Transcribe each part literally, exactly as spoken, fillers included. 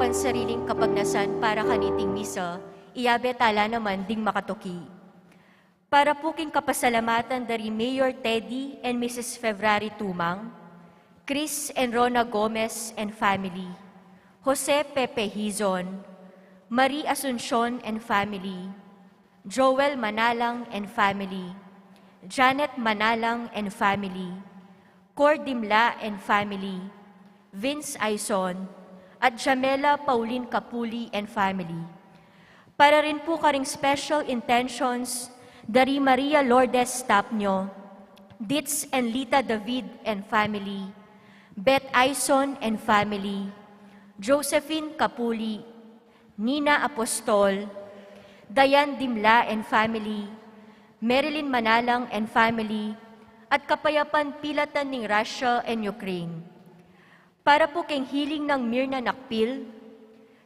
Pansariling kapagnasan para kaniting misa, iyabe tala naman ding makatuki. Para pu king kapasalamatan da ri Mayor Teddy and Missus February Tumang, Chris and Rona Gomez and family, Jose Pepe Hizon, Marie Asuncion and family, Joel Manalang and family, Janet Manalang and family, Cor Dimla and family, Vince Aison, at Jamela Pauline Capuli and family. Para rin pu karing special intentions da ri Maria Lourdes Tapnio, Ditz and Lita David and family, Beth Aison and family, Josephine Capuli, Nina Apostol, Dayan Dimla and family, Marilyn Manalang and family, at kapayapan pilatan ning Russia and Ukraine. Para pu king healing nang Mirna Nakpil,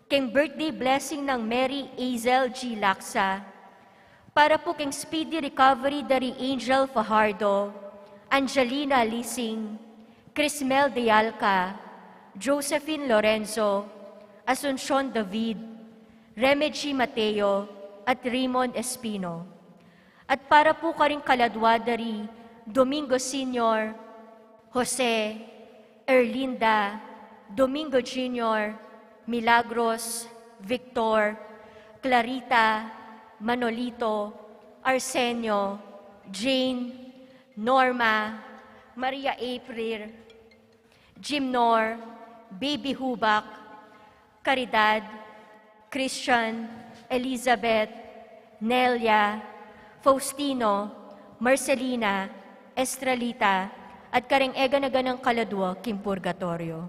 king birthday blessing nang Mary Azel G Laksa, para pu king speedy recovery da ri Angel Fajardo, Angelina Lising, Crismel de Alca, Josephine Lorenzo, Asuncion David, Remedy Mateo, at Raymond Espino. At para pu karing kaladwa da ri Domingo Senior, Jose, Erlinda, Domingo Junior, Milagros, Victor, Clarita, Manolito, Arsenio, Jane, Norma, Maria April, Jimnor, Baby Hubak, Caridad, Christian, Elizabeth, Nelia, Faustino, Marcelina, Estrelita, at karing e gana-ganang kaladwa king purgatoryo.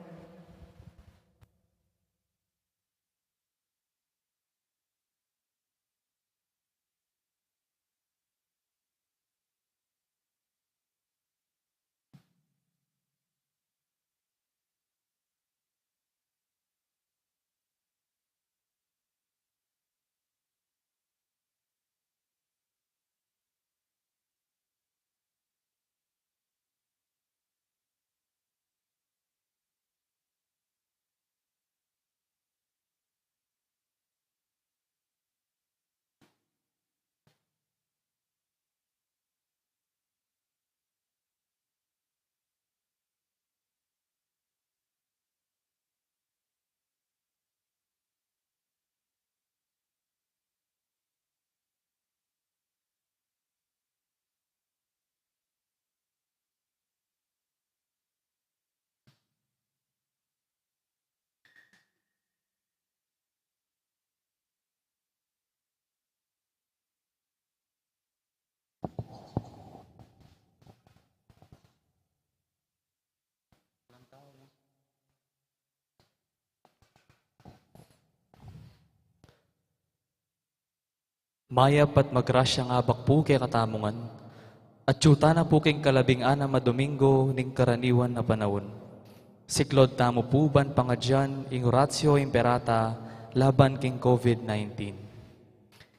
Mayap at magrasyang abak pu kekatamu ngan, at atyu tana pu king kalabing anam a Domingo ning karaniwan a panaun. Siklaud tamu pu ban pangadyan ing Oratio Imperata laban king COVID nineteen.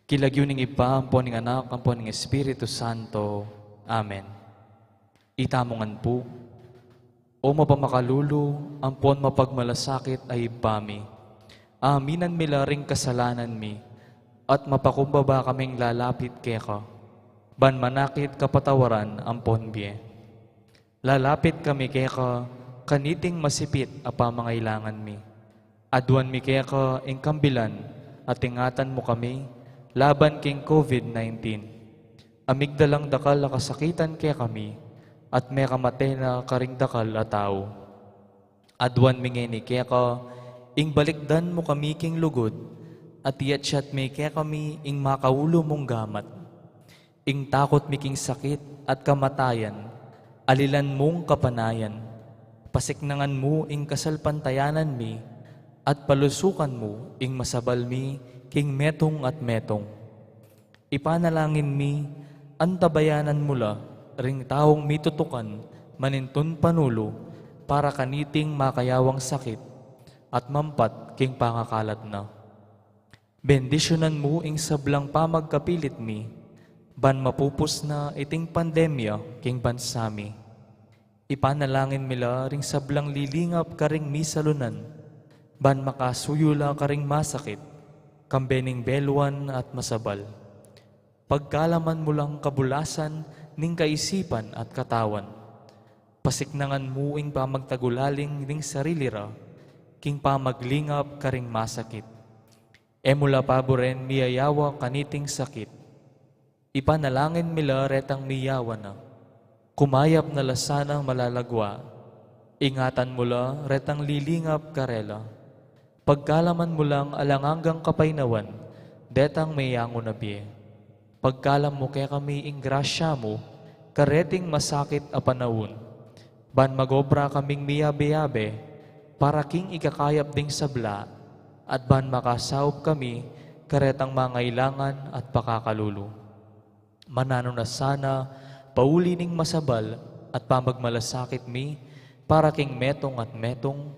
King lagyu ning Ibpa, ampon ning Anak, ampon ning Espiritu Santo. Amen. Itamu ngan pu. O mapamakalulu ampon mapagmalasakit a Ibpa mi, aminan mi la ring kasalanan mi, at mapakumbaba kaming lalapit keka, ban manakit kapatawaran ampon bie. Lalapit kami keka kaniting masipit a pamangailangan mi. Aduan mi keka ing kambilan at ingatan mu kami laban king COVID nineteen. A migdalang dakal a kasakitan kekami at mekamate na karing dakal a tau. Aduan mi ngeni keka ing balikdan mu kami king lugud at iatsat mi kekami ing makaulu mung gamat. Ing takut mi king sakit at kamatayan, alilan mung kapanayan. Pasiknangan mu ing kasalpantayanan mi, at palusukan mu ing masabal mi king metung at metung. Ipanalangin mi, antabayanan mu la ring taung mitutukan manintun panulu para kaniting makayawang sakit at mampat king pangakalat na. Bendisyunan mu ing sablang pamagkapilit mi, ban mapupus na iting pandemya king bansa mi. Ipanalangin mi la ring sablang lilingap karing misalunan, Ban makasuyu la karing masakit, kambe ning beluan at masabal. Pagkalaman mu lang kabulasan ning kaisipan at katawan. Pasiknangan mu ing pamagtagulaling ning sarili ra, king pamaglingap karing masakit. E mu la paburen miyayawa kaniting sakit. Ipanalangin mi la retang miyawa na. Kumayap na la sanang malalagwa. Ingatan mu la retang lilingap karela. Pagkalaman mu lang alang anggang kapaynawan, detang meyangu na bie. Pagkalam mu kekami ing grasya mu, kareting masakit a panaun. Ban magobra kaming miyabe-yabe, para king ikakayap ding sabla, at ban makasaup kami, karetang mangailangan at pakakalulu. Mananu na sana, pauli ning masabal at pamagmalasakit mi, para king metung at metung,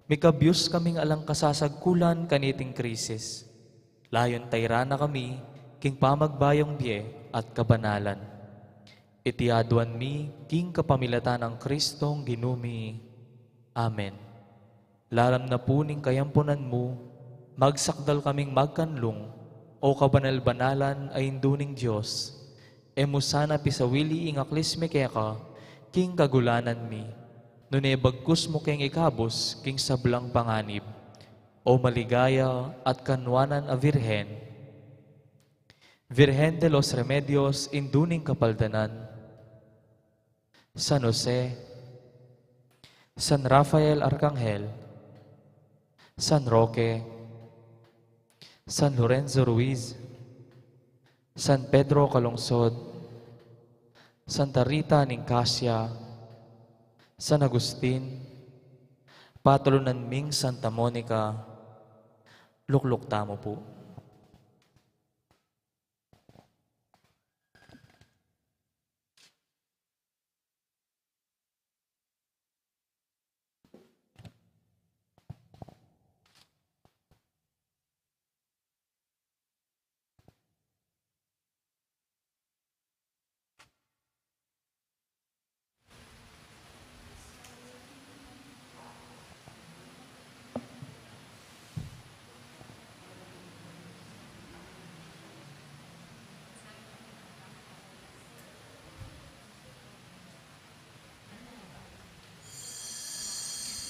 mikabyus kaming alang kasasagkulan kaniting krisis. Layun tayra na kami, king pamagbayung bie at kabanalan. Iti aduan mi, king kapamilatan nang Kristong Ginu mi. Amen. Lalam na pu ning kayampunan mu, magsakdal kaming magkanlung, o kabanal-banalan a Indu ning Dios. E mu sana pisawili ing aklis mi keka, king kagulanan mi. Nune bagkus mu keng ikabus, king sablang panganib. O maligaya at kanwanan a Virgen. Virgen de los Remedios, Indu ning Kapaldanan. San Jose, San Rafael Arcangel, San Roque, San Lorenzo Ruiz, San Pedro Calungsod, Santa Rita ning Casia, San Agustin, patulunan ming Santa Monica, lukluk tamu pu.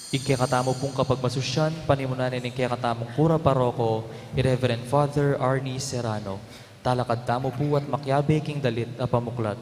Ing kekatamu pung kapagmasusyan, panimunan ne ning kekatamung kura paroko, i Reverend Father Arnie Serrano. Talakad tamu pu at makiabe king dalit a pamuklat.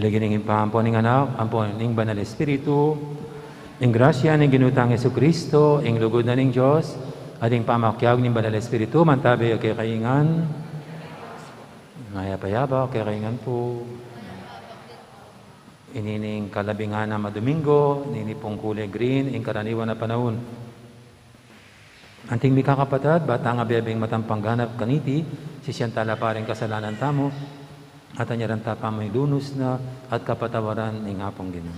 King Ibpa, ampo ning Anak, ampo ning Banal Espiritu. Ing grasya ning Ginu tang Jesucristo, ing lugud na ning Dios, at ing pamakiabe ning Banal Espiritu, mantabe ya kekayu ngan. Mayap a abak kekayu ngan pu. Ini ing kalabing anam a Domingo, ini pung kule green, ing karaniwan a panaun. Anting mikakapatad, ba tang abebeng matampang ganap kaniti, sisian tala pa ring kasalanan tamu, at anyaran ta pa ing lunus na at kapatawaran ning Apung Ginu.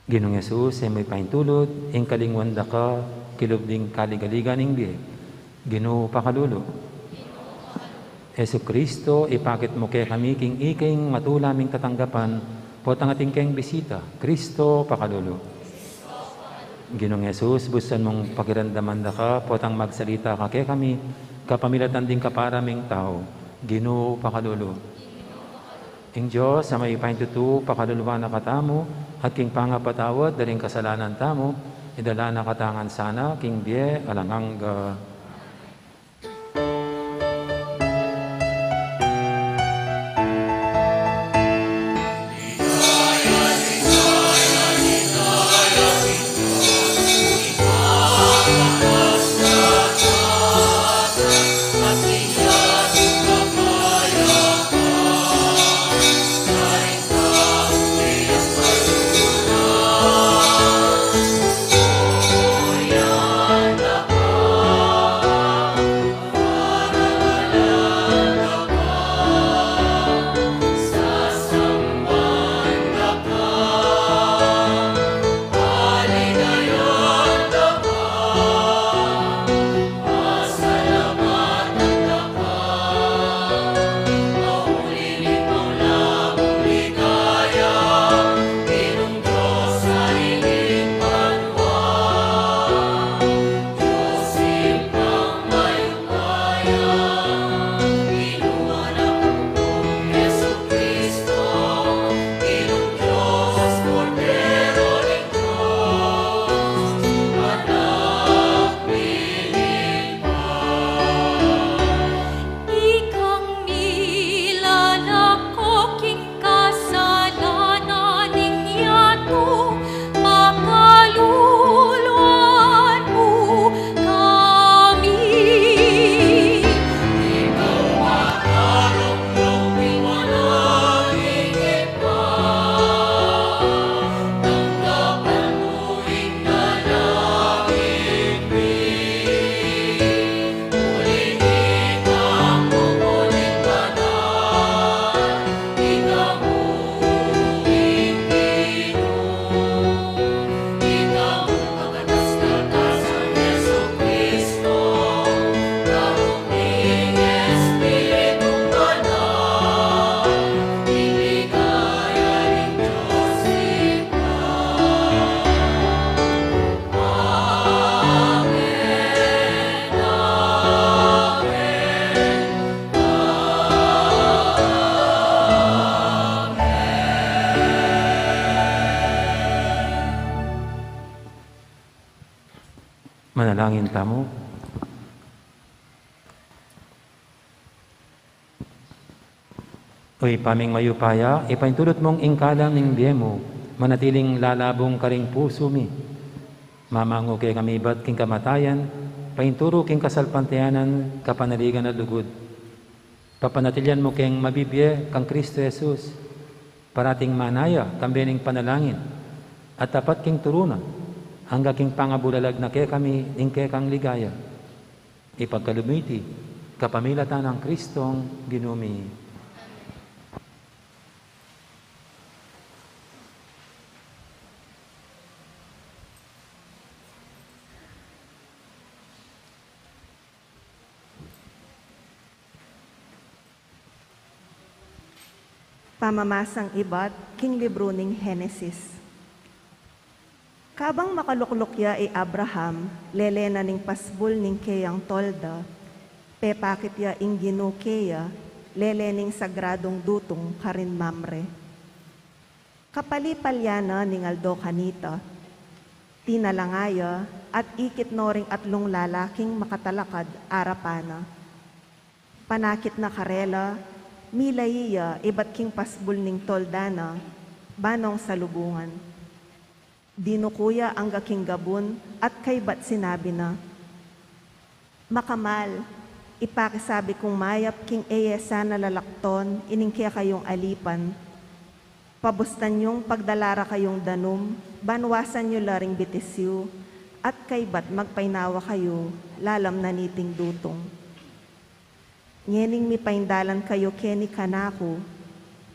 Ginung Jesus, e mu ipaintulud ing kalingwan da ka kilub ding kaligaligan ning bie. Ginu, pakalulu. Jesucristo, ipakit mu kekami king ika ing matula ming tatanggapan, potang atin keng bisita. Cristo, pakalulu. Ginung Jesus, busan mung pakiramdaman da ka, potang magsalita ka kekami, kapamilatan ding kapara ming tau. Ginu, pakalulu. Ing Dios a mayupayang tutu, pakaluluan na katamu, at king pangapatawad da ring kasalanan tamu, idala na katamu ngan sana king bie alang angga. Ikang milalako king kasalanan ning yatu, pakaluluan mu kami. Manalangin tamu. O Ibpa ming mayupaya, ipaintulud mung ing kalam ning bie mu manatiling lalabung karing pusu mi. Mamangu kekami ibat king kamatayan, painturu king kasalpantayanan, kapanaligan at lugud. Papanatilian mu keng mabibie kang Cristo Jesus, parating manaya kambe ning panalangin, at tapat king turu na, angga king pangabulalag na kekami ning kekang ligaya. Ipagkalub mi iti kapamilatan nang Cristong Ginu mi. Pamamasang ibat king libru ning Henesis. Kabang makalukluk ya i Abraham, lele na ning pasbul ning keyang tolda, pepakit ya ing Ginu keya, lele ning sagradung dutung karin Mamre. Kapalipalya na ning aldo kanita, tinalanga ya, at ikit no ring atlung lalaking makatalakad arapan na. Panakit na karela, milai ya ibat king pasbul ning tolda na, ban nong salubungan. Dinuku ya angga king gabun at kaybat sinabi na, "Makamal, ipakisabi kung mayap king e ye sana lalakton ining kekayung alipan. Pabustan yung pagdala ra kayung danum, ban wasan yu la ring bitis yu, at kaybat magpainawa kayu lalam na niting dutung. Ngening mipaindalan kayu keni kanaku,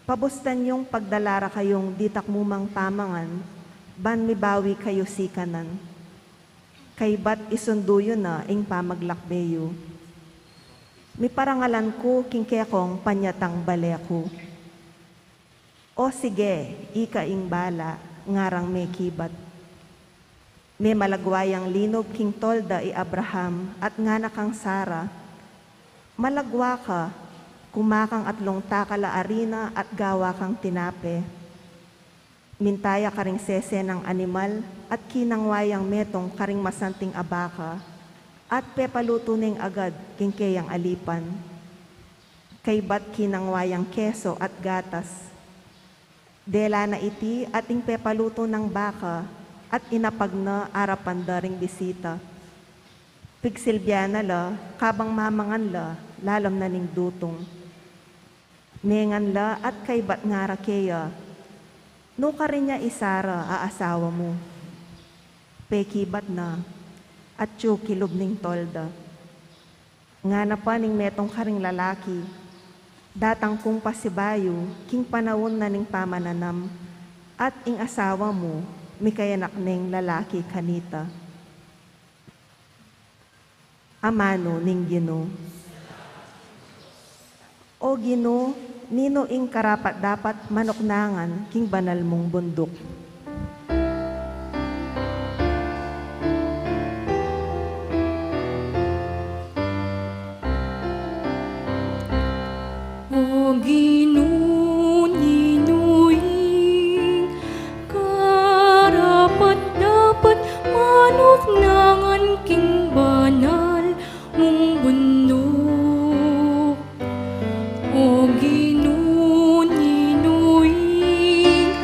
pabustan yung pagdala ra kayung ditak mu mang pamangan, ban mibawi kayu sikanan. Kaybat isundu yu na ing pamaglakbe yu. Miparangalan ku king kekong panyatang bale ku." "O sige, ika ing bala," ngarang mekibat. Memalagwa yang linub king tolda i Abraham at ngana kang Sara, "Malagwa ka, kumakang atlung takal a arina at gawa kang tinape. Minta ya karing sese nang animal at kinangwa yang metung karing masanting a baka at pepalutu neng agad king keyang alipan. Kaybat kinangwa yang keso at gatas. Dela na iti at ing pepalutu nang baka at inapag na arapan da ring bisita. Pigsilbian na la kabang mamangan la lalam na ning dutung. Mengan la at kaybat ngara keya, 'Nu karin ya i Sara a asawa mu?' Pekibat na, 'Atyu kilub ning tolda.' Ngana pa ning metung karing lalaki, 'Datang kung pasibayu king panaun na ning pamananam, at ing asawa mu mikayanak neng lalaki kanita.' Amanu ning Ginu. O Ginu, ninu ing karapat-dapat manuknangan king banal mung bunduk? O Ginu, ninu ing karapat-dapat manuknangan king banal mung bunduk? O Ginu, ninu ing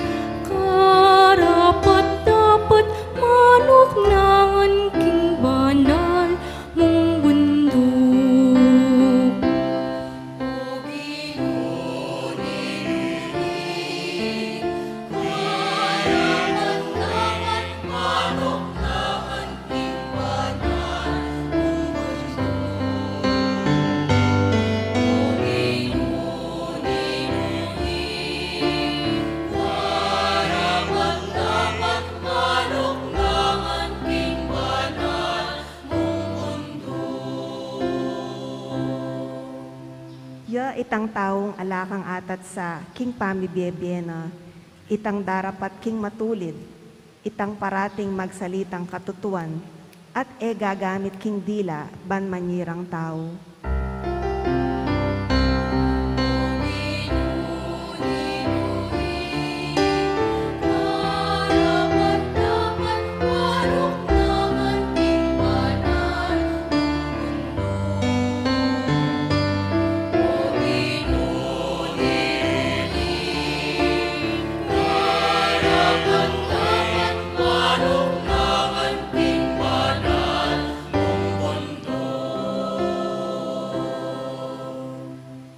karapat-dapat manuknangan king banal mung bunduk? Ya itang taung ala kang atatsa king pamibie-bie na, itang darapat king matulid, itang parating magsalitang katutuan, at e gagamit king dila ban manyirang tau.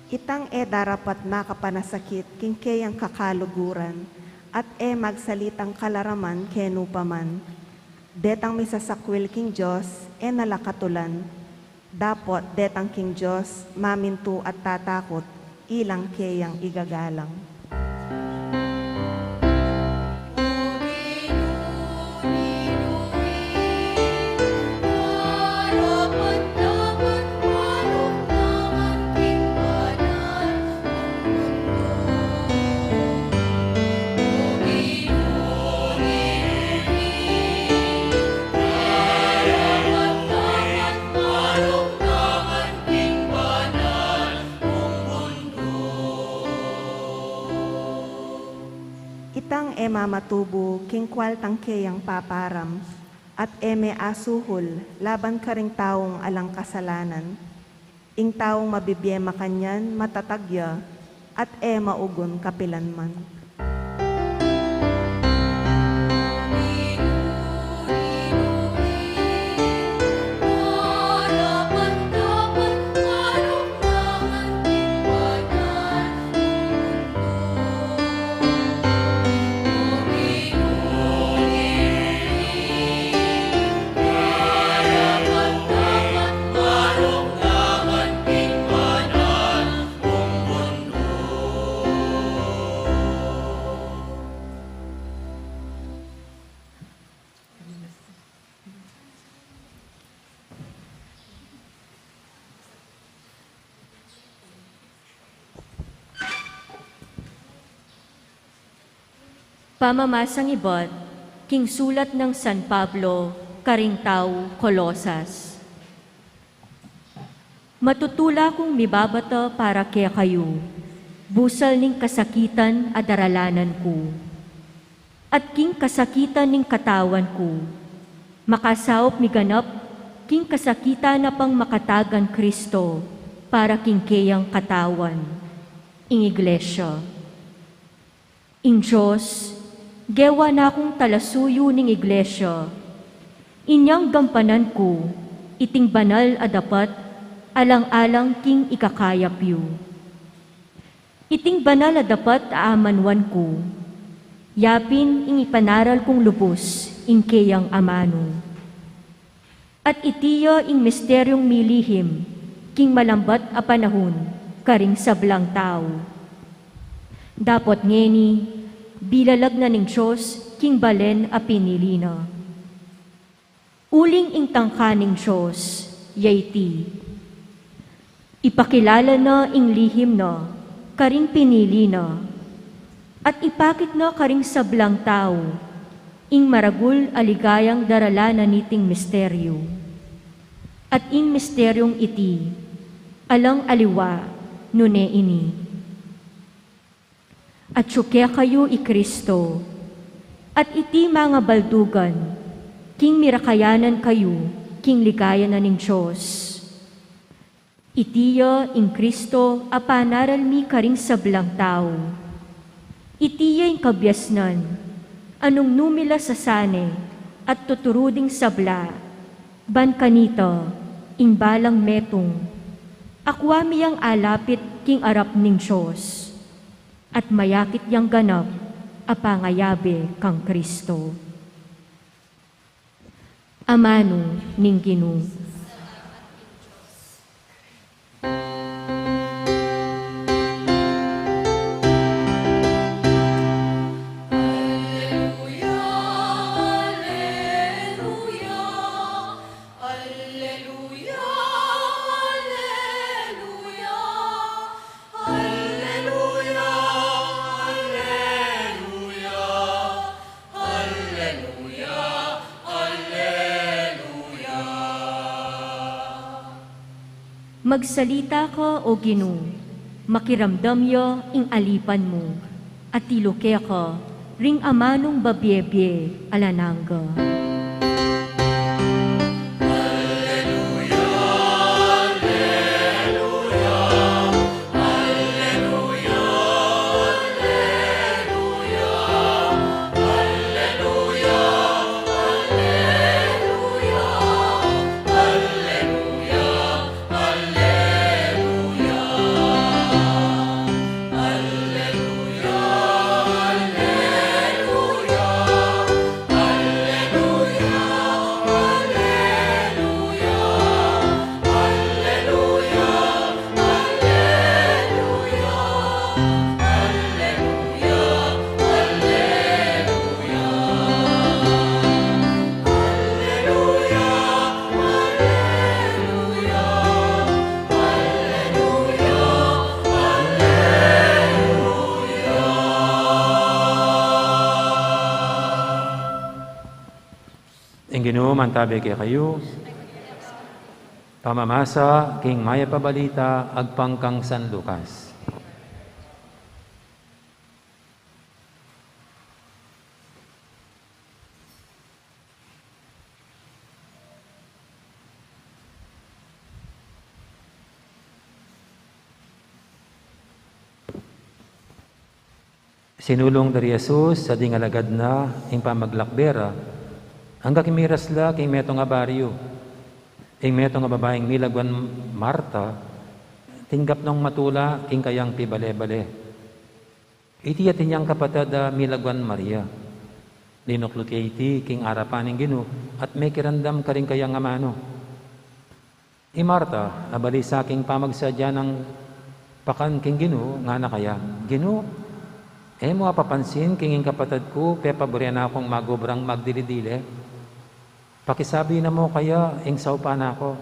Itang e darapat makapanasakit king keyang kakaluguran, at e magsalitang kalaraman kenu pa man. Detang misasakwil king Dios, e na la katulan. Dapot detang king Dios, mamintu at tatakut, ilang keyang igagalang. Itang e mamatubu king kwaltang keyang paparam, at e me asuhul laban karing taung alang kasalanan. Ing taung mabibie makanyan matatag ya, at e maugun kapilanman. Pamamasang ibat king sulat nang San Pablo karing taga Colosas. Matutula kung mibabata para kekayu, busal ning kasakitan a daralanan ku, at king kasakitan ning katawan ku, makasaup miganap king kasakitan na pang makatagan Kristo para king keyang katawan, ing Iglesia. Ing Dios, gewa na kung talasuyu ning Iglesia, inyang gampanan ku iting banal a dapat alang-alang king ikakayap yu. Iting banal a dapat a amanuan ku, yapin ing ipanaral kung lubus ing keyang amanu. At iti ya ing misteryung milihim king malambat a panahun karing sablang tau. Dapot ngeni, bilalag na ning Dios king balen a pinili na. Uling ing tangka ning Dios ya iti: ipakilala na ing lihim na karing pinili na, at ipakit na karing sablang tau ing maragul a ligayang daralanan niting misteryu. At ing misteryung iti, alang aliwa nune ini: atyu kekayu i Kristo, at iti mangabaldugan king mirakayanan kayu king ligaya na ning Dios. Iti ya ing Kristo a panaral mi karing sablang tau. Iti ya ing kabiasnan a nung numila sa sane at tuturu ding sabla, ban kanita ing balang metung, akua mi yang alapit king arap ning Dios, at mayakit yang ganap a pangayabe kang Kristo. Amanu ning Ginu. Alleluia, alleluia, alleluia. Magsalita ka, O Ginu, makiramdam ya ing alipan mu, at tiluke ka ring amanung babie-bie alang angga. Ing Ginu mantabe kekayu. Pamamasa king Mayap a Balita agpang kang San Lucas. Sinulung da ri Jesus sa ding alagad na ing pamaglakbe ra, angga kimiras la king metung a baryu. Ing metung a babaing milagwan Marta, tinggap nong matula king kayang pibale-bale. Iti atin yang kapatad a milagwan Maria. Linukluk ya iti king arapan ning Ginu at mekiramdam karing kayang amanu. I Marta, abali sa king pamagsadya nang pakan king Ginu, ngana kaya, "Ginu, e mu apapansin king ing kapatad ku, pepabure na kung magubrang magdili-dili? Pakisabi na mu kaya ing saupan na ku."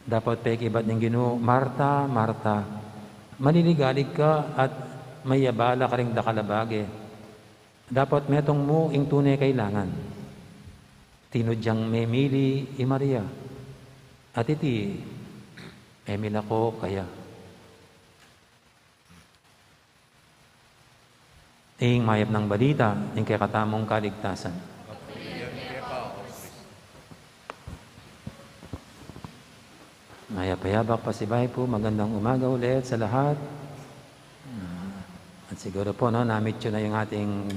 Dapot pekibat ning Ginu, "Marta, Marta, maliligalig ka at mayabala karing dakal a bage. Dapot metung mu ing tune kailangan." Tinud yang memili i Maria. At iti, memila ko kaya. Ing mayap nang balita ning kekatamung kaligtasan. Mayap a yabak, pasibayu pu, magandang umaga ulit sa lahat. Ah, at siguro po, no, namit yu na yung ating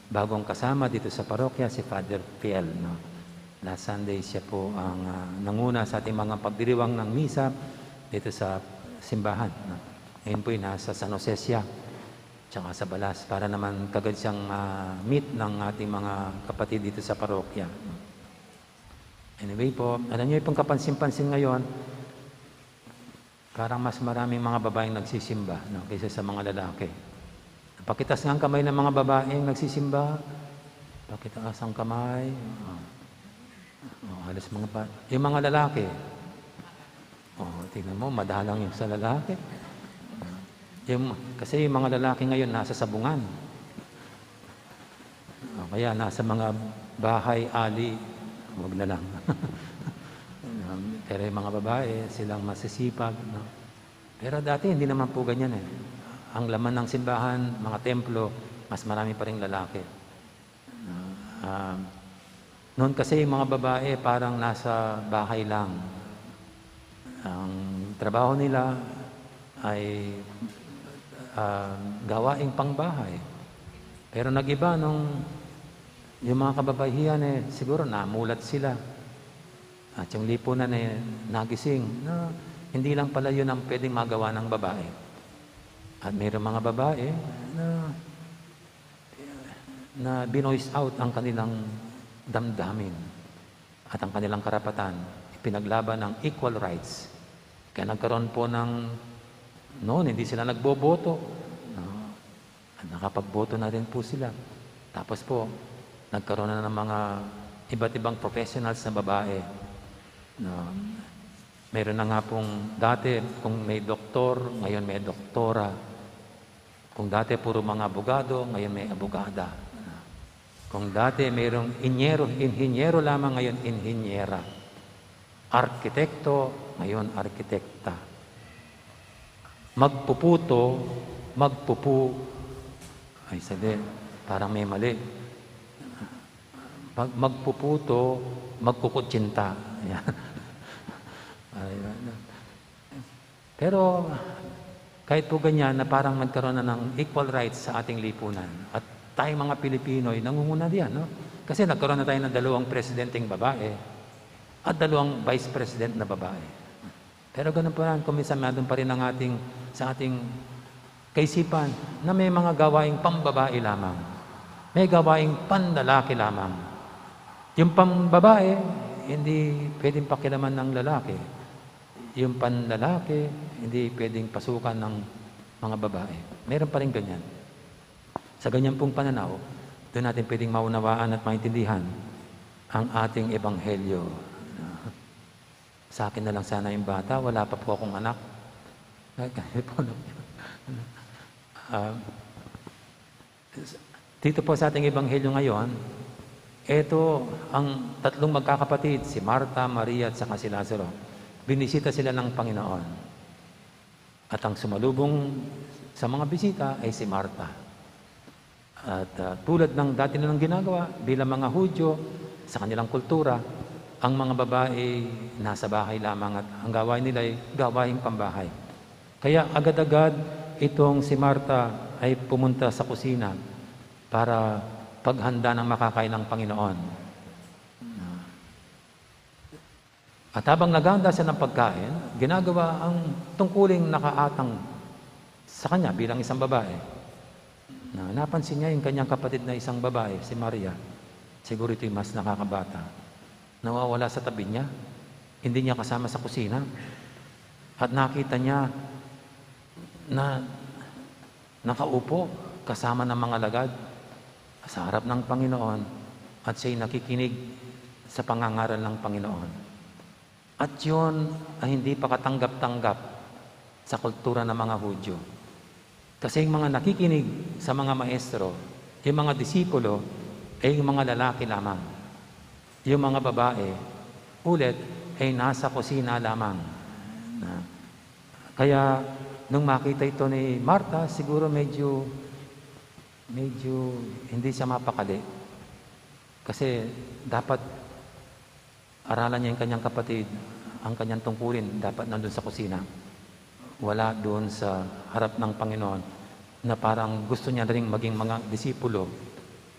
bagong kasama dito sa parokya, si Father Piel, no. Last Sunday, siya po ang, ah, nanguna sa ating mga pagdiriwang ng misa dito sa simbahan, no. Ngayon po, nasa San Jose siya, tsaka sa Balas, para naman kagad siyang ma-meet ng ating mga kapatid dito sa parokya, no. Anyway po, alam niyo, yung kapansin-pansin ngayon, parang mas maraming mga babaeng nagsisimba, no, kaysa sa mga lalaki. Pakitaas nga ang kamay ng mga babaeng nagsisimba. Pakitaas ang kamay. Oh. Oh, halos mga pa, yung mga lalaki. Oh, tingnan mo, madalang yung sa lalaki. Yung, kasi yung mga lalaki ngayon nasa sabungan. O kaya nasa mga bahay, ali, wag na lang. Um, pero yung mga babae, silang masisipag, no? Pero dati, hindi naman po ganyan eh. Ang laman ng simbahan, mga templo, mas marami pa ring lalaki. No? Um, noon kasi yung mga babae, parang nasa bahay lang. Ang trabaho nila ay, ah, gawaing pangbahay. Pero nag-iba nung yung mga kababaihan, eh, siguro namulat sila. At yung lipunan, eh, nagising na hindi lang pala yun ang pwedeng magawa ng babae. At mayroong mga babae na, na binoice out ang kanilang damdamin at ang kanilang karapatan, ipinaglaban ng equal rights. Kaya nagkaroon po ng, noon, hindi sila nagboboto. No? At nakapagboto na rin po sila. Tapos po, nagkaroon na ng mga iba't ibang professionals na babae. No? Meron na nga pong dati, kung may doktor, ngayon may doktora. Kung dati puro mga abogado, ngayon may abogada. Kung dati mayroong inyero, inhinyero lamang, ngayon inhinyera. Arkitekto, ngayon arkitekta. Magpuputo, magpupu-, ay, sabi, parang may mali. Mag-, magpuputo, magkukutsinta. Ayan. Ay, ano. Pero kahit po ganyan na parang nagkaroon na ng equal rights sa ating lipunan. At tayong mga Pilipino ay nangunguna diyan, no? Kasi nagkaroon na tayo ng dalawang presidenteng babae at dalawang vice president na babae. Pero ganun pa rin, kung minsan nandun pa rin ang ating, sa ating kaisipan na may mga gawaing pambabae lamang. May gawaing panlalaki lamang. Yung pambabae, hindi pwedeng pakialaman ng lalaki. Yung panlalaki, hindi pwedeng pasukan ng mga babae. Meron pa rin ganyan. Sa ganyan pong pananaw, doon natin pwedeng maunawaan at maintindihan ang ating ebanghelyo. Sa akin na lang sana yung bata, wala pa po akong anak. Kaya po, no? Ah, dito po sa ating ebanghelyo ngayon, eto ang tatlong magkakapatid, si Marta, Maria, at saka si Lazaro. Binisita sila ng Panginoon. At ang sumalubong sa mga bisita ay si Marta. At, ah, tulad ng dati nilang ginagawa bilang mga Hudyo sa kanilang kultura, ang mga babae nasa bahay lamang at ang gawain nila ay gawaing pambahay. Kaya agad-agad itong si Marta ay pumunta sa kusina para paghanda ng makakain ng Panginoon. At habang naghahanda siya ng pagkain, ginagawa ang tungkuling nakaatang sa kanya bilang isang babae. Na, napansin niya yung kanyang kapatid na isang babae, si Maria. Siguro ito'y mas nakakabata. Nawawala sa tabi niya. Hindi niya kasama sa kusina. At nakita niya na nakaupo kasama ng mga alagad sa harap ng Panginoon at siya'y nakikinig sa pangangaral ng Panginoon. At yun ay hindi pa katanggap-tanggap sa kultura ng mga Hudyo. Kasi yung mga nakikinig sa mga maestro, yung mga disipulo, ay yung mga lalaki lamang. Yung mga babae, ulit, ay nasa kusina lamang. Na, kaya, nung makita ito ni Marta, siguro medyo, medyo hindi siya mapakali. Kasi dapat aralan niya yung kanyang kapatid, ang kanyang tungkulin dapat nandun sa kusina. Wala doon sa harap ng Panginoon na parang gusto niya ring maging mga disipulo,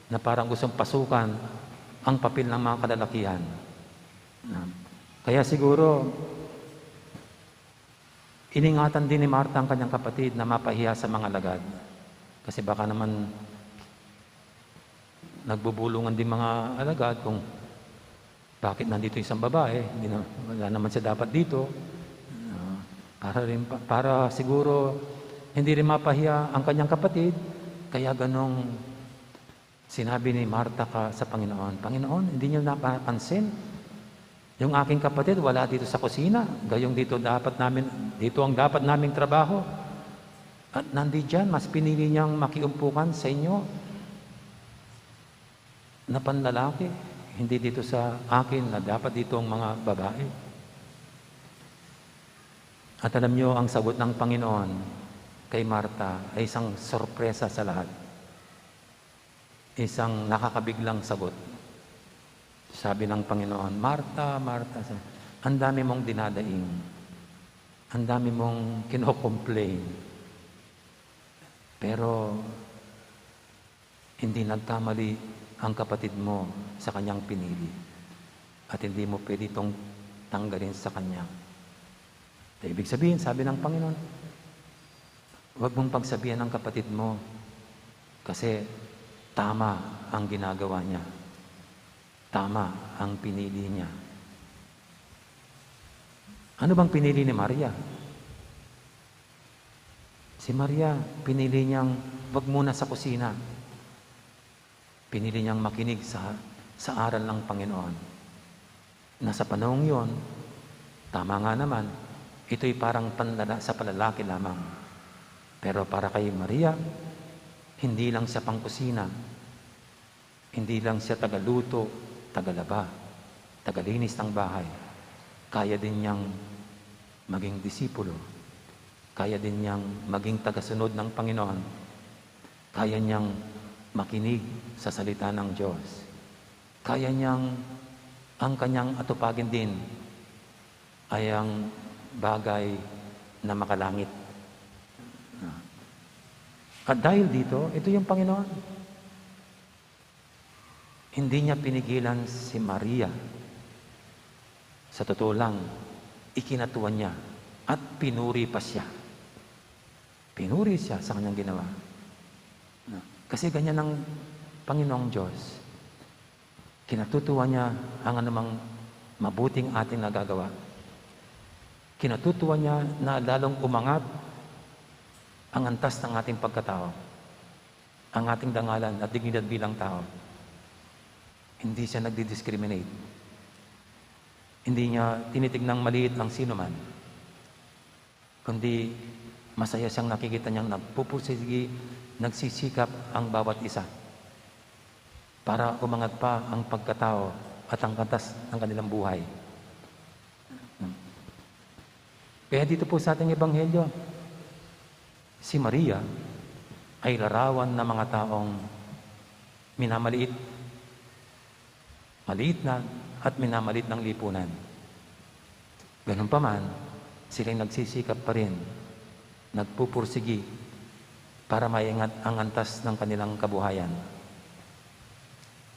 na parang gustong pasukan ang papel ng mga kalalakihan. Na, kaya siguro, iningatan din ni Marta ang kanyang kapatid na mapahiya sa mga alagad. Kasi baka naman nagbubulungan din mga alagad kung bakit nandito yung isang babae, hindi na, wala naman siya dapat dito. Ah, para rin pa-, para siguro hindi rin mapahiya ang kanyang kapatid, kaya ganong sinabi ni Marta ka sa Panginoon, "Panginoon, hindi niyo napapansin? Yung aking kapatid wala dito sa kusina, gayong dito dapat namin, dito ang dapat naming trabaho. At nandiyan, mas pinili niyang makiumpukan sa inyo na panlalaki, hindi dito sa akin na dapat dito ang mga babae." At alam niyo, ang sagot ng Panginoon kay Marta ay isang sorpresa sa lahat. Isang nakakabiglang sagot. Sabi ng Panginoon, "Marta, Marta, sa-, ang dami mong dinadaing. Ang dami mong kino-complain. Pero hindi nagkamali ang kapatid mo sa kanyang pinili. At hindi mo pwede itong tanggalin sa kanya." Ibig sabihin, sabi ng Panginoon, "Huwag mong pagsabihan ang kapatid mo kasi tama ang ginagawa niya. Tama ang pinili niya." Ano bang pinili ni Maria? Si Maria, pinili niyang wag muna sa kusina. Pinili niyang makinig sa, sa aral ng Panginoon. Na sa panahong yun, tama nga naman, ito'y parang panlala-, sa panlalaki lamang. Pero para kay Maria, hindi lang siya pangkusina, hindi lang siya tagaluto, tagalaba, tagalinis ng bahay. Kaya din niyang maging disipulo. Kaya din niyang maging tagasunod ng Panginoon. Kaya niyang makinig sa salita ng Diyos. Kaya niyang ang kanyang atupagin din ay ang bagay na makalangit. At dahil dito, ito yung Panginoon. Hindi niya pinigilan si Maria. Sa totoo lang, ikinatuwa niya at pinuri pa siya. Pinuri siya sa kanyang ginawa. Na, kasi ganyan ang Panginoong Diyos. Kinatutuwa niya ang anumang mabuting ating nagagawa. Kinatutuwa niya na lalong umangat ang antas ng ating pagkatao, ang ating dangalan at dignidad bilang tao. Hindi siya nagdi-discriminate. Hindi niya tinitignang maliit ang sinuman, kundi masaya siyang nakikita niyang nagpupursigi, nagsisikap ang bawat isa para umangat pa ang pagkatao at ang antas ng kanilang buhay. Kaya dito po sa ating ebanghelyo, si Maria ay larawan ng mga taong minamaliit, maliit na at minamaliit ng lipunan. Ganun pa man, sila'y nagsisikap pa rin, nagpupursigi, para maingat ang antas ng kanilang kabuhayan.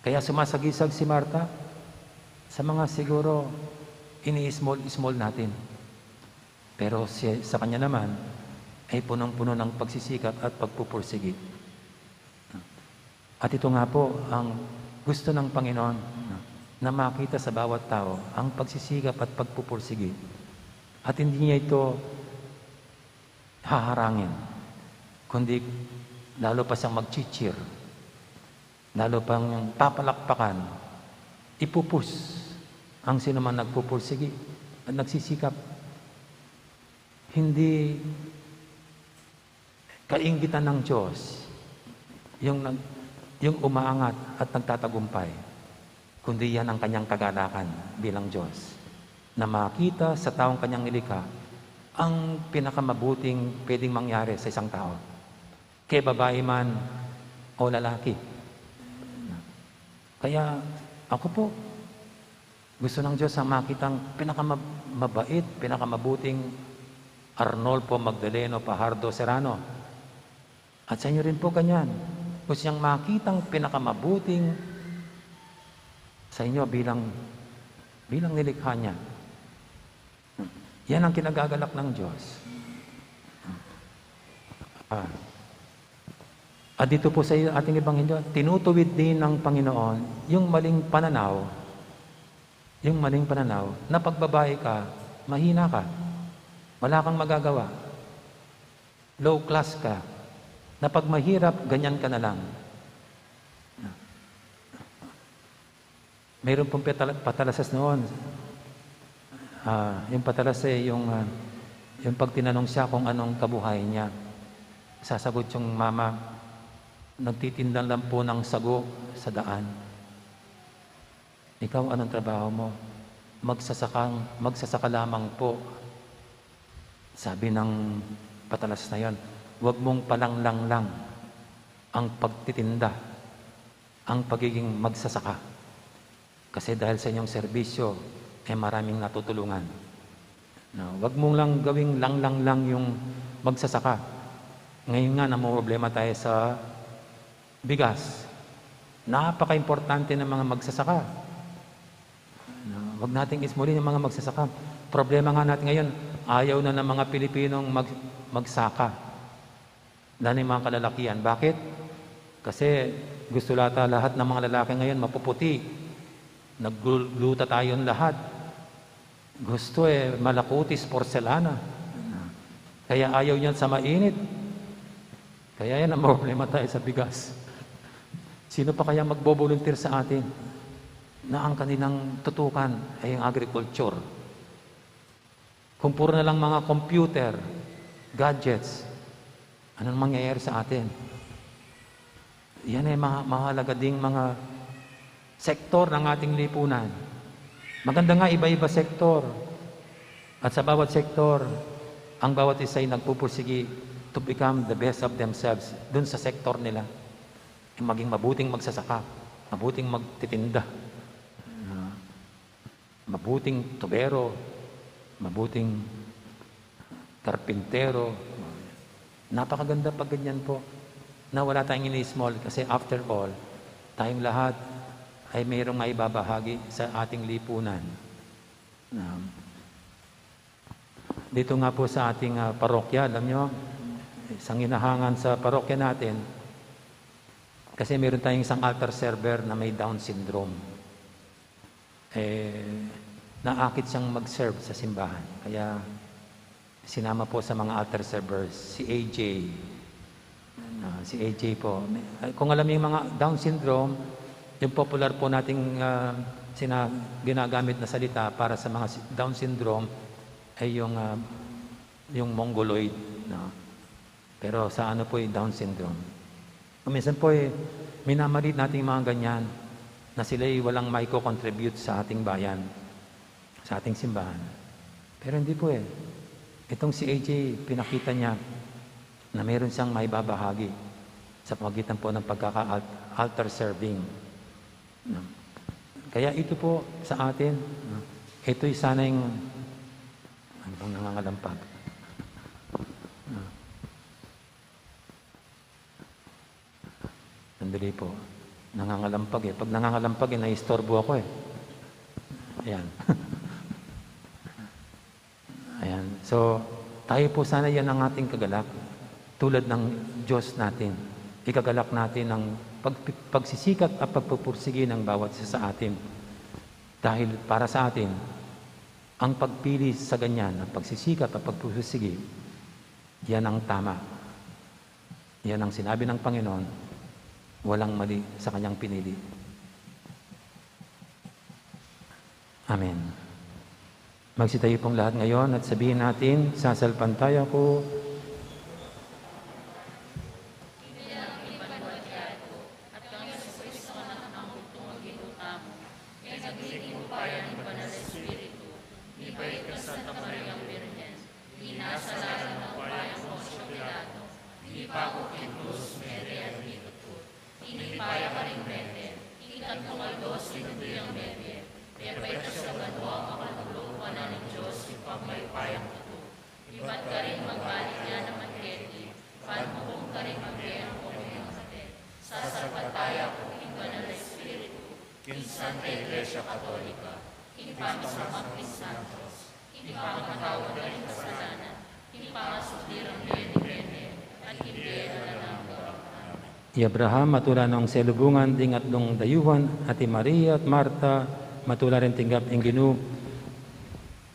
Kaya sumasagisag si Marta sa mga siguro ini-small-small natin. Pero si, sa kanya naman ay punong-puno ng pagsisikap at pagpupursigi. At ito nga po ang gusto ng Panginoon, na makita sa bawat tao ang pagsisikap at pagpupursigi. At hindi niya ito haharangin, kundi lalo pa siyang magchichir, lalo pang papalakpakan, ipupus ang sinuman nagpupursigi at nagsisikap. Hindi kainggitan ng Diyos yung nag-, yung umaangat at nagtatagumpay, kundi yan ang kanyang kagalakan bilang Diyos, na makita sa taong kanyang nilikha ang pinakamabuting pwedeng mangyari sa isang tao, kay babae man o lalaki. Kaya ako po, gusto ng Diyos ang makitang pinakamabait, pinakamabuting Arnolfo Magdaleno Fajardo Serrano. At sa inyo rin po ganyan. Gusto niyang makitang pinakamabuting sa inyo bilang, bilang nilikha niya. Yan ang kinagagalak ng Diyos. Ah. At dito po sa ating ebanghelyo, tinutuwid din ng Panginoon yung maling pananaw, yung maling pananaw na pag babae ka, mahina ka, wala kang magagawa, low class ka, na pag mahirap, ganyan ka na lang. Mayroon pong patala-, patalasas noon. Ah, yung patalas eh, yung, ah, yung pag tinanong siya kung anong kabuhayan niya, sasagot yung mama, "Nagtitinda lang po ng sago sa daan." "Ikaw, anong trabaho mo?" "Magsasakang, magsasaka lamang po." Sabi ng patalas na yon, "Huwag mong palanglang lang ang pagtitinda, ang pagiging magsasaka. Kasi dahil sa inyong serbisyo, eh, maraming natutulungan. No, wag mong lang gawing langlang lang yung magsasaka." Ngayon nga, namomroblema tayo sa bigas. Napaka-importante ng mga magsasaka. No, wag nating ismulin yung mga magsasaka. Problema nga natin ngayon, ayaw na ng mga Pilipinong mag-, magsaka. Lalo yung mga kalalakihan. Bakit? Kasi gusto lata lahat ng mga lalaki ngayon mapuputi. Nag-glutathione lahat. Gusto eh, malakutis, porselana. Kaya ayaw niyan sa mainit. Kaya yan ang problema tayo sa bigas. Sino pa kaya magbo-volunteer sa atin na ang kanilang tutukan ay ang agriculture? Kung puro na lang mga computer, gadgets, anong mangyayari sa atin? Yan ay mga mahalaga ding mga sektor ng ating lipunan. Maganda nga iba-iba sektor. At sa bawat sektor, ang bawat isa ay nagpupursigi to become the best of themselves dun sa sektor nila. Yung maging mabuting magsasaka, mabuting magtitinda. Ah, mabuting tubero, mabuting karpintero. Napakaganda pag ganyan po. Na wala tayong ini-small kasi after all, tayong lahat ay mayroong maibabahagi sa ating lipunan. Um, dito nga po sa ating, ah, parokya, alam nyo, isang hinahangan sa parokya natin, kasi meron tayong isang altar server na may Down syndrome. Eh, naakit siyang mag-serve sa simbahan. Kaya sinama po sa mga altar servers si A J. Ah, si A J po. Ay, kung alam niyo yung mga Down syndrome, yung popular po nating, ah, sina-, ginagamit na salita para sa mga si-, Down syndrome ay yung, ah, yung mongoloid, no? Pero sa ano po yung Down syndrome? Kung minsan po eh, minamaliit natin yung mga ganyan na sila'y walang maiko-contribute sa ating bayan, sa ating simbahan. Pero hindi po eh. Itong si A J, pinakita niya na meron siyang maibabahagi sa pamagitan po ng pagkaka-altar serving. No? Kaya ito po sa atin, no? Ito'y sana yung, ano bang nangangalampag? No? Dali po. Nangangalampag eh. Pag nangangalampag eh, naistorbo ako eh. Ayan. Ayan. So, tayo po sana, yan ang ating kagalak. Tulad ng Diyos natin, ikagalak natin ang pag-, pagsisikap at pagpupursigi ng bawat isa sa atin. Dahil para sa atin, ang pagpili sa ganyan, ang pagsisikap at pagpupursigi, yan ang tama. Yan ang sinabi ng Panginoon. Walang mali sa kanyang pinili. Amen. Magsitayo pong lahat ngayon at sabihin natin, "Sasalpantaya ku." Ini paku king krus, mete at mitutput. Ini paya karing mete, ing katlung aldo sinubi yang mete, pepetsa sa banua, makalulu wanan ning Dios ing pagmayupayang tutu. Ibat karin magbalik ya naman keti, ban mukum karing mabie ampong ring makate. Sasalpantaya ku king Banal a Espiritu, king Santa Iglesia Katolika, king pamisamban ning santos, king pamamatawad da ring kasalanan, king pangasubli rang bie ning mete, at king bie alang angga. I Abraham, matula nong selubungan ding atlung dayuan, at i Maria at Marta, matula ring tinggap ing Ginu.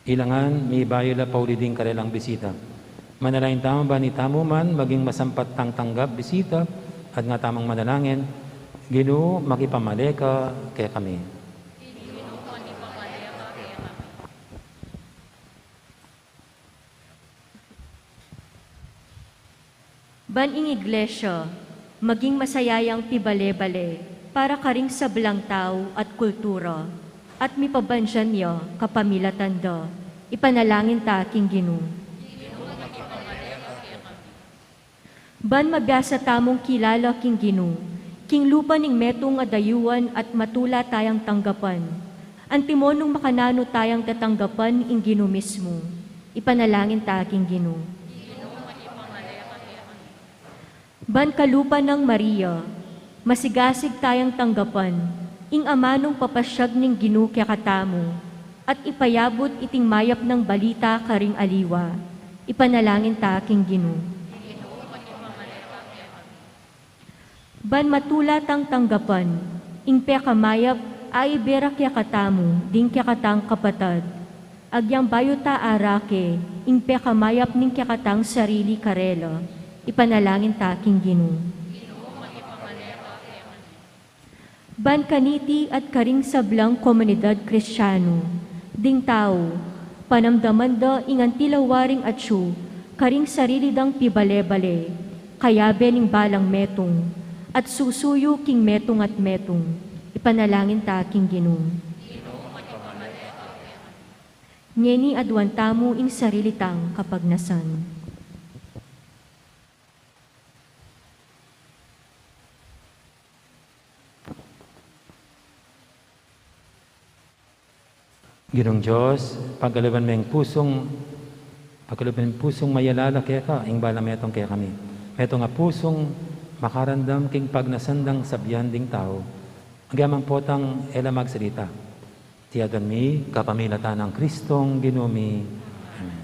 Ilangan, mibayu la pauli ding karelang bisita. Manalangin tamu ban itamu man maging masampat tang tanggap bisita, at nga tamung manalangin, Ginu, makipamale ka kekami. Ban ing Iglesia maging masayayang pibale-bale para karing sablang tau at kultura, at mipabandian ya kapamilatan da, ipanalangin ta king Ginu. Ban mabiasa tamung kilala king Ginu, king lupa ning metung a dayuan at matula tayang tanggapan. Antimo nung makananu tayang tatanggapan ing Ginu mismu, ipanalangin ta king Ginu. Ban kalupa nang Maria, masigasig tayang tanggapan ing amanung papasyag ning Ginu kekatamu, at ipayabut iting mayap nang balita karing aliwa, ipanalangin ta king Ginu. Ban matula tang tanggapan ing pekamayap a ibie ra kekatamu ding kekatang kapatad, agyang bayu ta arake ing pekamayap ning kekatang sarili karela, ipanalangin ta king Ginu. Ban kaniti at karing sablang komunidad Kristianu, ding tau, panamdaman da ing anti la waring atyu karing sarili dang pibale-bale, kayabe ning balang metung, at susuyu king metung at metung, ipanalangin ta king Ginu. Ngeni aduan tamu ing sarili tang kapagnasan. Ginung Dios, pagkaluban me ing pusung, pagkaluban me ing pusung mayalala keka ing balang metung kekami. Metung a pusung makaramdam king pagnasan dang sabian ding tau, agyang potang e la magsalita. Iti aduan mi kapamilatan nang Kristong Ginu mi. Amen.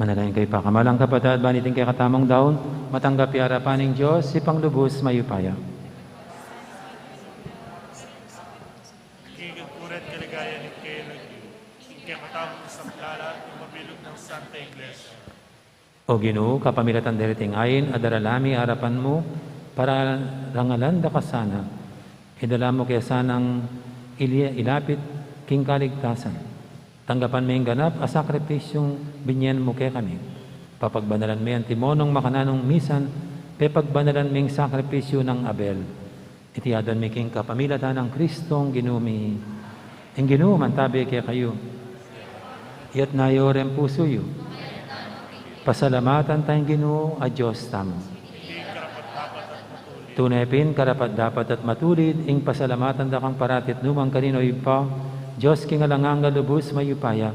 Nalain kayu pa, kamalan kung kapatad, ban iting kekatamung daun matanggap ya arapan ning Dios, Ibpang lubus mayupaya. Kikit kuret kaligayan ning kayang ing kekatamung saplala, ing mabilug nang Santa Iglesia. O Ginu, kapamilatan deriting ain, adala mi arapan mu, para rangalan da ka sana. Idala mu ke sanang ili-, ilapit king kaligtasan. Tanggapan me ing ganap a sakripisyung binyen mu kekami. Papagbanalan me antimonong makananung misan, pepagbanalan me ing sakripisyu nang Abel. Iti aduan mi king kapamilatan nang Kristong Ginu mi. Ing Ginu mantabi kekayu. Itas yu reng pusu yu. Pasalamatan taya ing Ginu a Dios tamu. Tune pin karapat-dapat at matulid ing pasalamatan da kang parati at nukarin man, O Ibpa, Dios king alang angga, lubus mayupaya.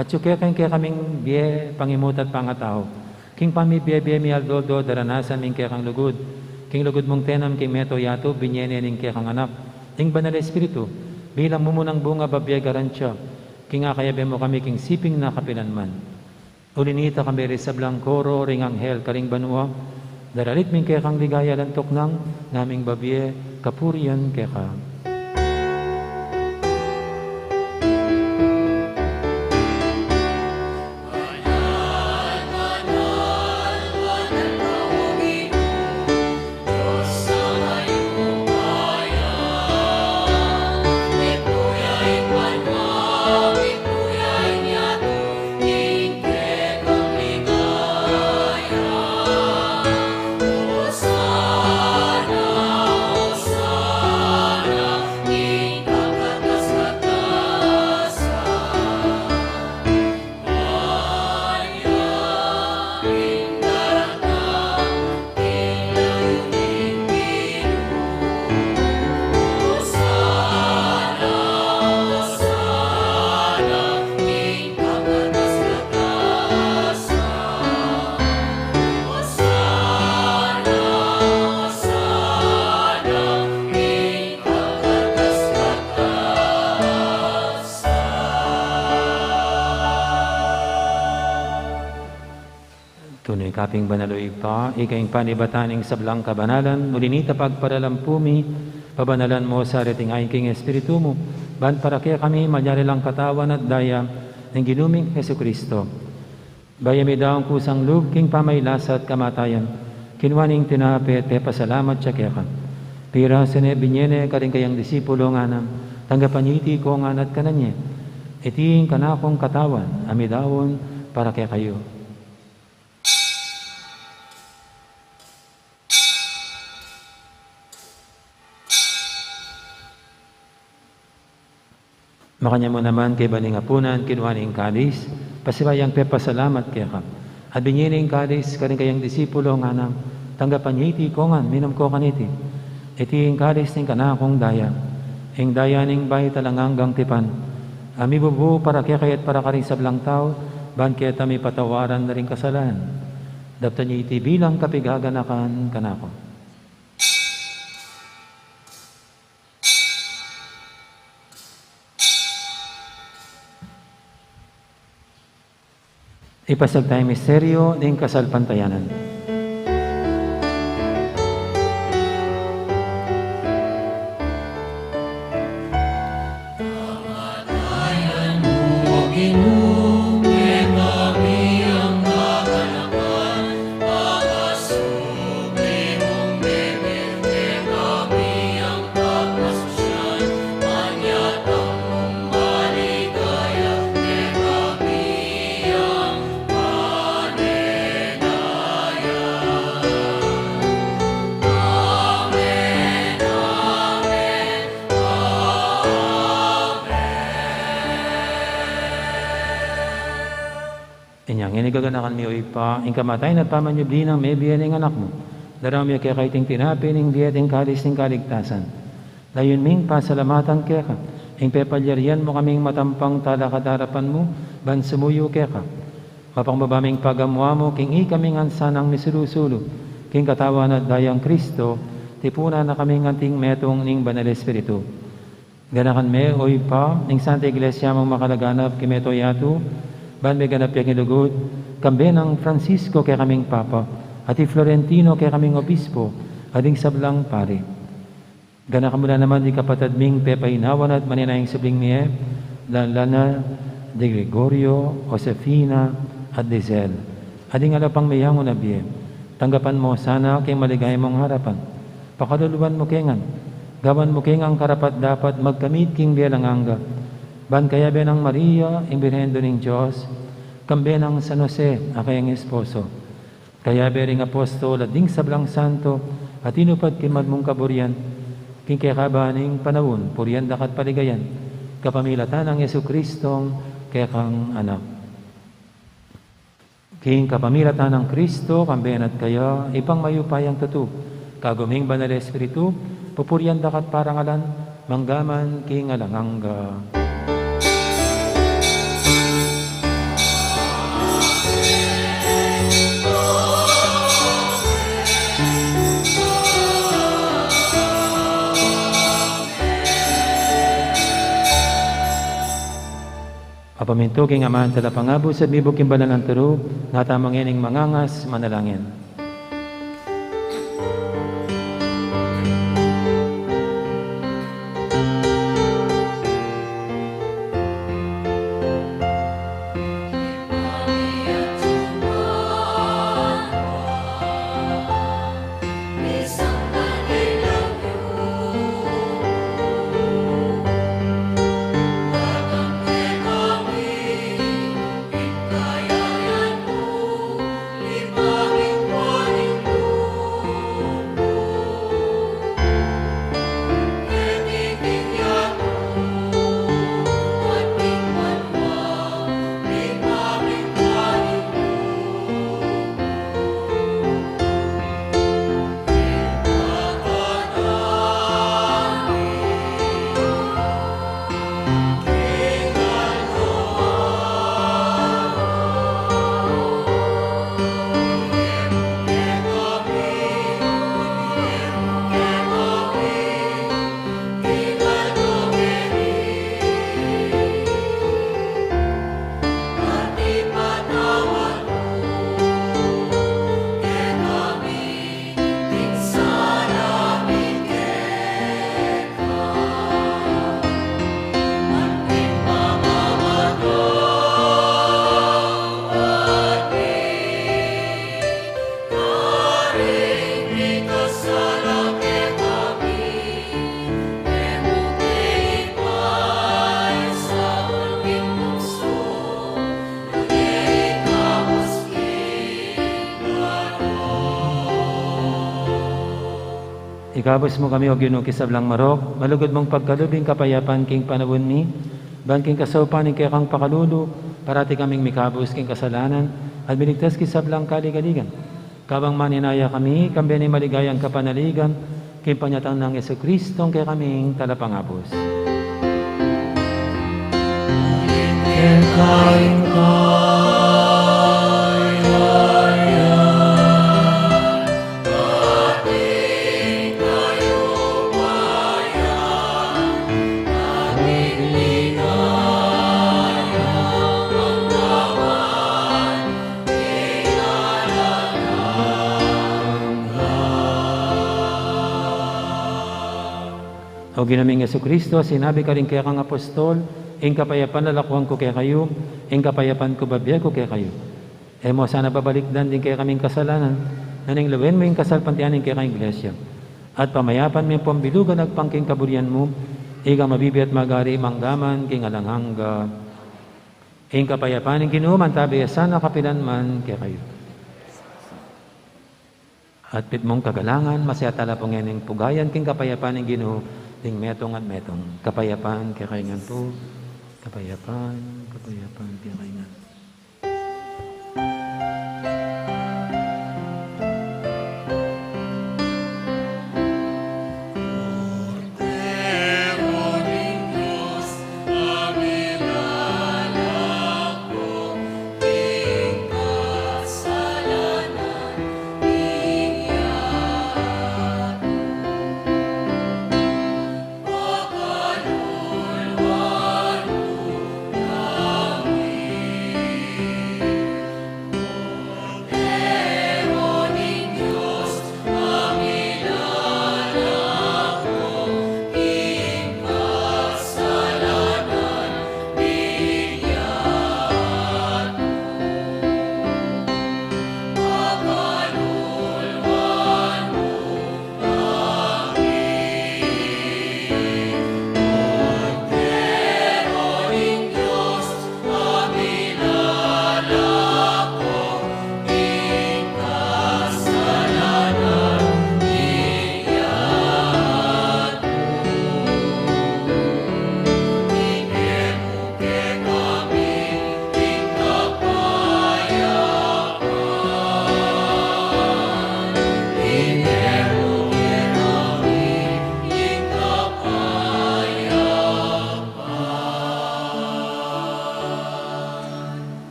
Atiu keka ing kekaming bie, pangimutan at pangatau. King pamibie-bie mi aldo-aldo daranasan mi ing kekang lugud. King lugud mung tinanam king mabilug a yatu, binye ne ning kekang Anak, ing Banal Espiritu, bilang mumunang bunga, babie, garantia. King akayabe mu kami king siping na kapilan man. Uli na nita, kami ring sablang koro ring anghel karing banua, daralit mi ing kekang ligaya alang tuknang, ngaming babie kapurian keka. Tune ka pin banal, o Ibpa, ika ing panibatan ning sablang kabanalan, uli na nita pagparalampu mi, pabanalan mu sa reting ain king Espiritu mu, ban para kekami malyari lang katawan at daya ning Ginu ming Jesucristo. Bayu ya midaun kusang lub king pamailasa at kamatayan, kinua ne ing tinape at pepasalamat ya keka. Pirasu ne, binye ne karing kayang disipulo, ngana, tanggapan ye iti kongan at kanan ye. Iti ing kanakung katawan a midaun para kekayu. Makanyan mu naman kaibat ning apunan, kinua ne ing kalis, pasibayu yang pepasalamat keka. At binye ne ing kalis karing kayang disipulo, ngana, tanggapan ye iti kongan, minum ko kaniti. Iti ing kalis ning kanakung daya, ing daya ning bayu at alang anggang tipan, a mibubu para kekayu at para karing sablang tau, ban keta mipatawaran la ring kasalanan. Daptan ye iti bilang kapigaganakan kanaku. Ipasiag taya ing misteryu ning kasalpantayanan. Inya ngeni gaganakan mi, o Ibpa, ing kamatayan at pamanyubli nang mebie ning Anak mu. Daraun mi keka iting tinape ning bie at ing kalis ning kaligtasan. Layun ming pasalamatan keka ing pepalyarian mu kaming matampang talakad arapan mu, ban sumuyu keka. Mapakbaba ming pagamu-amu king ikami ngan sanang misulu-sulu king katawan at daya nang Kristo, tipunan na kaming anting metung ning Banal Espiritu. Ganakan me, o Ibpa, ing Santa Iglesia mung makalaganap king mabilug a yatu, Ban meganap ya king lugud, kambe nang Francisco kekaming Papa, at i Florentino kekaming Obispo, at ding sablang pari. Ganakan mu la naman ding kapatad ming pepainawan at manenaya king subling mie, lalung-lalu na di Gregorio, Josefina, at Lizel, at ding ala pang meyangu na bie. Tanggapan mu sana king maligaya mung arapan. Pakaluluan mu ke ngan. Gawan mu ke ngan karapat-dapat magkamit king bie alang angga. Ban kayabe nang Maria, ing Birhen Indu ning Dios, kambe nang San Jose, a kayang esposo, kayabe ring apostol at ding sablang santo a tinupad king mal mung kaburian, king kekaban ning panaun, purian da ka at paligayan, kapamilatan nang Jesucristong kekang Anak. King kapamilatan nang Kristo, kambe na at kaya, Ibpang mayupayang tutu, kagum ning Banal Espiritu, pupurian da ka at parangalan, mangga man king alang angga. Papamintu king aman talapangabus at mibuk king banal nang turu, natamu ngening mangangas manalangin. Ikabus mu kami, O Ginu, king sablang marok, malugud mung pagkalub ing kapayapan king panaun mi, ban king kasaupan ning kekang pakalulu, parati kaming mikabus king kasalanan, at miligtas king sablang kaligaligan. Kabang maninaya kami, kambe ning maligayang kapanaligan, king panyatang nang Jesucristong kekaming talapangabus. Keka ing kayarian, at ing kayupayan, at ing ligaya, mangga man king alang angga. O Ginu ming Jesucristo, sinabi mu karing kekang apostol, ing kapayapan lalakwan ku kekayu, ing kapayapan ku bibie ku kekayu. E mu sana babalikdan ding kekaming kasalanan, nune lawen mu ing kasalpantayanan ning kekang Iglesia. At pamayapan me ampong bilugan agpang king kaburian mu, ika a mabibie at magari mangga man king alang angga. Ing kapayapan ning Ginu mantabi ya sana kapilan man kekayu. At pin mung kagalangan, masayapan tala pu ngening pugayan king kapayapan ning Ginu, ding metung at metung. Kapayapan kekayu ngan pu. Kapayapan, kapayapan kekayu ngan.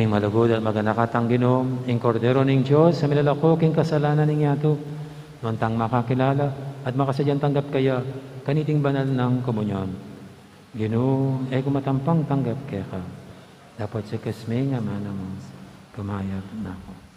Malugud at maganaka tang Ginu, ing Kordero ning Dios a milalako king kasalanan ning yatu, nuan tang makakilala at makasadyang tanggap kaya kaniting banal nang komunyon. Ginu, e ku matampang tanggap keka, dapot sikas me ing amanu mu, kumayap na ku.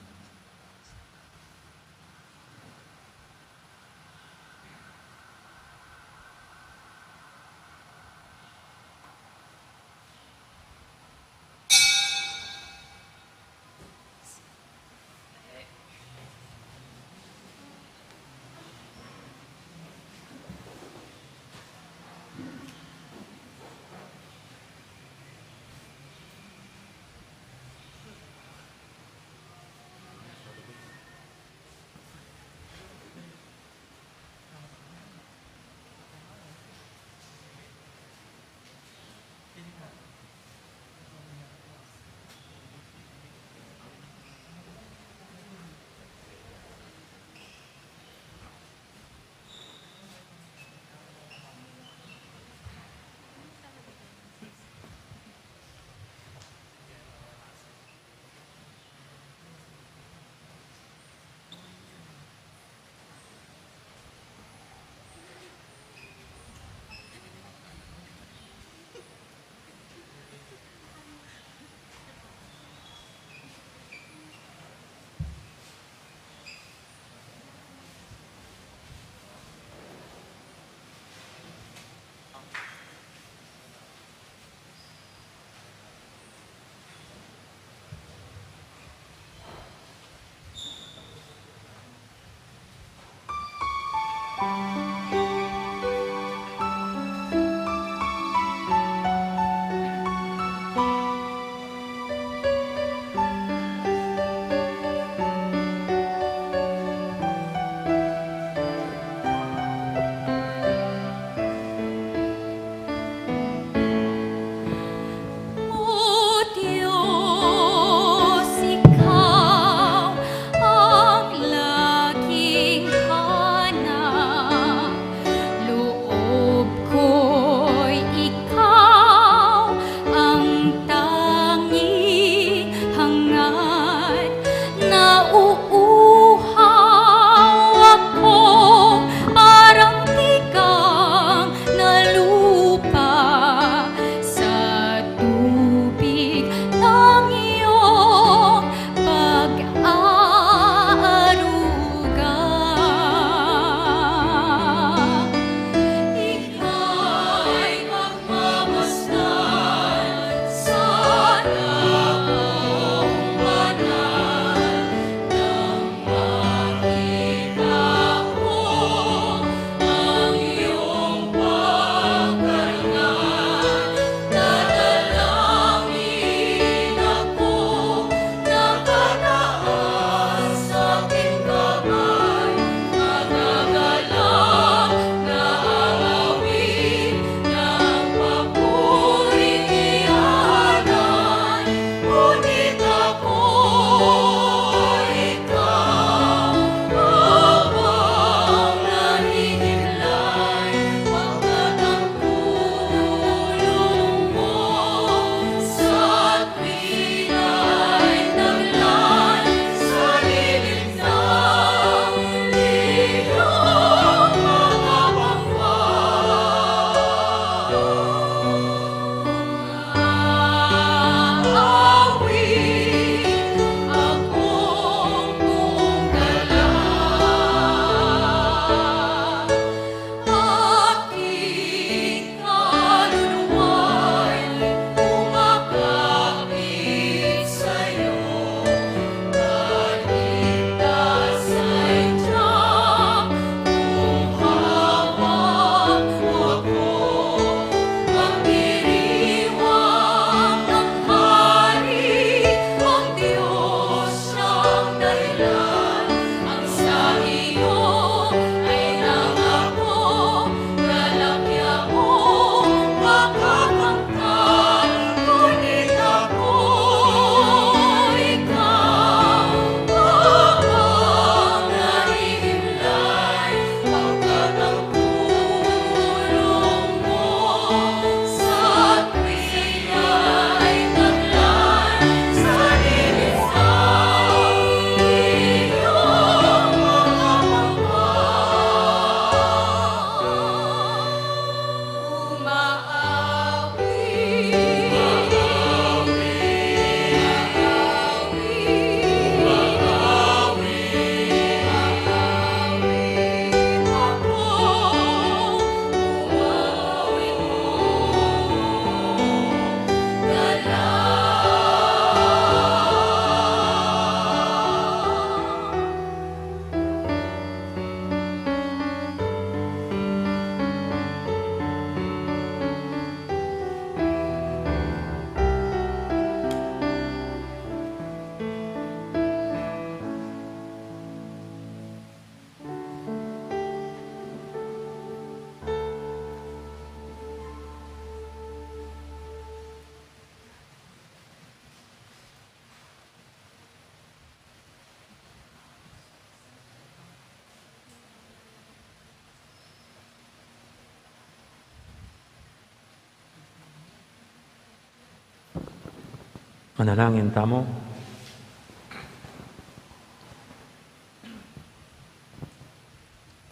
Manalangin tamu.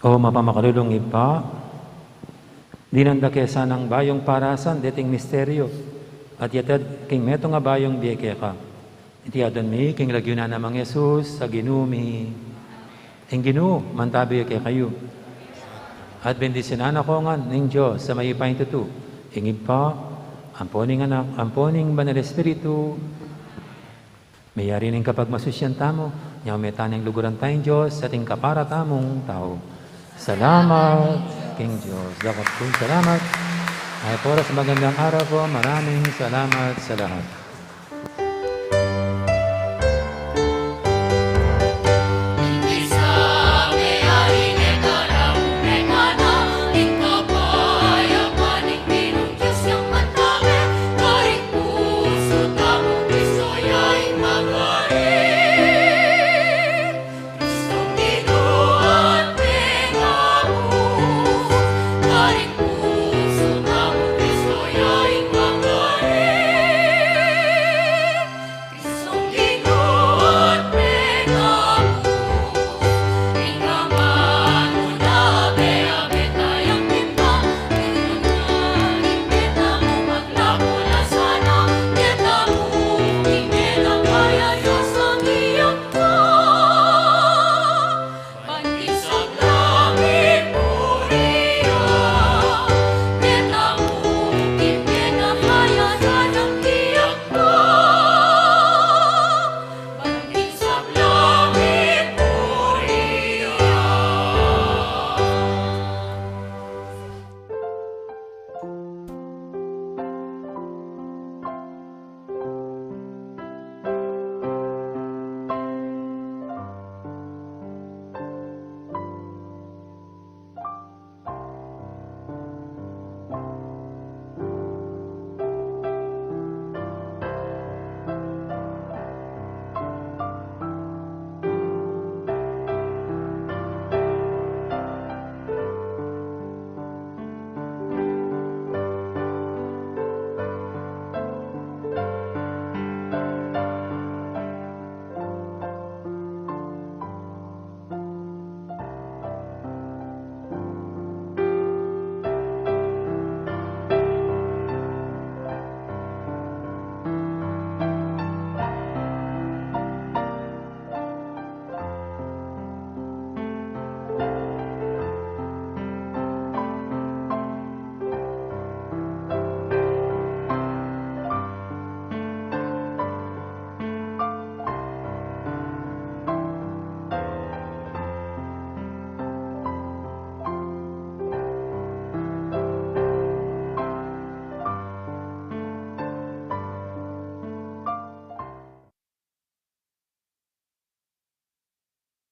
O mapamakalulung Ibpa, dinan da ke sanang bayung parasan deting misteryu, at yatad king metung a bayung bie keka. Iti adwan mi king lagyu na nang Jesus a Ginu mi. Ing Ginu mantabi kekayu. At bendisyunan na kayu ngan ning Dios a mayupayang tutu, ing Ibpa, ampo ning Anak, ampo ning Banal Espiritu. Meyari ning kapagmasusyan tamu, nyau me tane ing luguran tang Dios at ing kapara tamung tau. Salamat king Dios. Dakal pung salamat. Ay, oras, magandang araw po. Maraming salamat sa lahat.